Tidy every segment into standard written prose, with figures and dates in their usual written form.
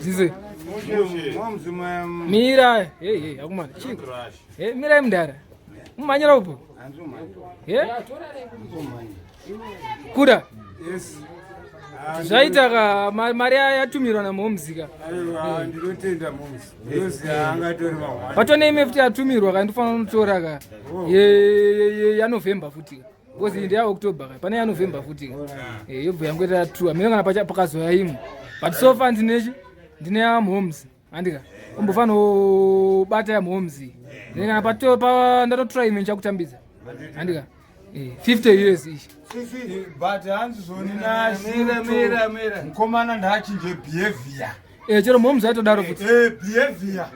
Zize. Mira, hey hey, akumana. Chiko. Hey, mira mdara. Mumanyira upo. Hey? Kuda. Yes. Zvaita ka mari yatumirwa na momz ka. Aiwa, ndinotenda momz. Ndinoziva angatori mahwani. Patone imwe futi yatumirwa ka ndinofanira kunotora ka. Oh. Ye ye ya November futi ka. Because iyi ndeya October ka. Pane ya November futi ka. Eh, yobva yangoita two. Hameno kana pacha pakazoya imwe. But so far ndinechi ndine ya momz. Andika. Umbofanira kubata ya momz. Ndine kana pato pa ndatotora imwe ndichakutambidza. Andika. Eh, 50 years ichi. Sisi, But hanzi zvoni mira mira mira. Mukomana ndachinje behavior. Eh, chero momz aitodaro futi. Eh, behavior.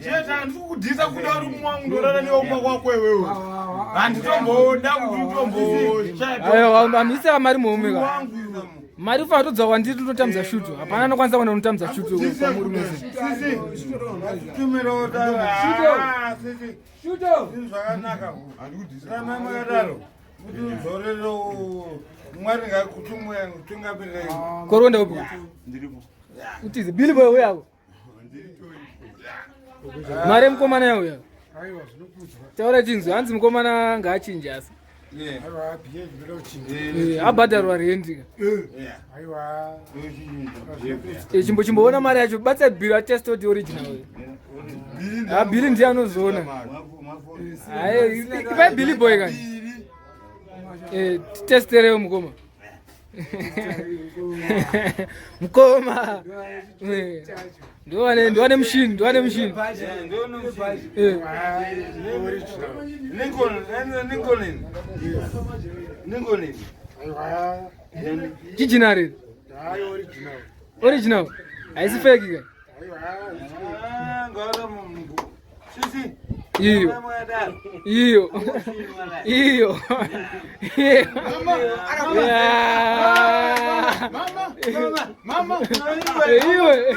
Chete handisi kudhisa kuda uri mumwe wangu ndorara newe kumba kwako iwewe. Handitomboda kuti utomboshaya. Aiwa, amisa mari muhomwe ka. Wangu iwe. Mari ufanira kutodza kwandiri tinotambidza shuto. Hapana anokwanisa kuenda kunotambidza shuto kwamuri mese. Sisi, tumira Shuto. Sisi, Shuto. zvinhu zvakanaka. Handikudhisa. Ramba makadaro. Kuti udzorere Mwari ngakutungamirire. Koronda upi? Ndiripo. Utize Billy boy uyako. Mari yemukomana yauya. Aiwa, zvinokudzwa. Taura chinzwi, hanzi mukomana ngaachinje asi. Aiwa, behavior inochinja. Eh, abhadharwa rendi ka. Aiwa. Eh, chimbo chimboona mari yacho, batsa Billy ateste kuti original uyu. Ah, Billy ndiye anozoona. Aye, ipai Billy boy kani. Eh, titesterewo mukoma. Mukoma. Eh, Ndiwane ndiwane mushini, ndiwane mushini. Eh. Lincoln, Lincoln. Lincoln. Aiwa. Chijinari. Hayi original. Original. Haisi fake ka. Aiwa. Ah, ngara mungu. Sisi. Iyo. Iyo. Iyo. Iyo. Yeah. Mama, mama, Iwe.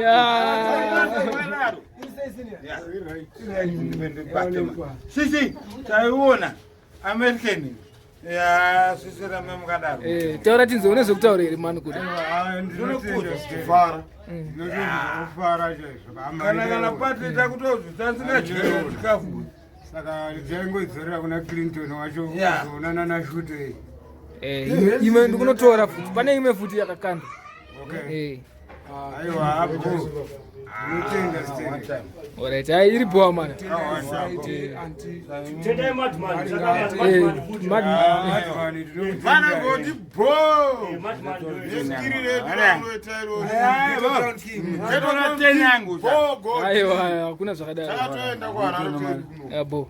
Yeah. Sisi, taiona American. Ya, sisi ramba mukadaro. Eh, taura tinzi une zvekutaura here mani kuda. Ndinotenda. Fara. Ndinotenda chaizvo. Kana kana pati takutozvita singadyere chikafu. Saka dzaingodzorera kuna Clinton wacho Yeah. kuzoonana nashuto iyi. Eh, imwe ndikunotora futi. Pane imwe futi yakakanda. Okay. Eh. Aiwa, apo ndinotenda Stanley. Alright, hayi iri bhowa mana. Tendai madman, saka Eh, madman futi. mad Madman, ndinokutendai. Vana goti bho. Madman ndo. Neskiri redu raunoita iro. Tatora tenyangu. Bho go. Aiwa, hakuna zvakadaro. Takatoenda kuHarare kwedu kuno. Abo.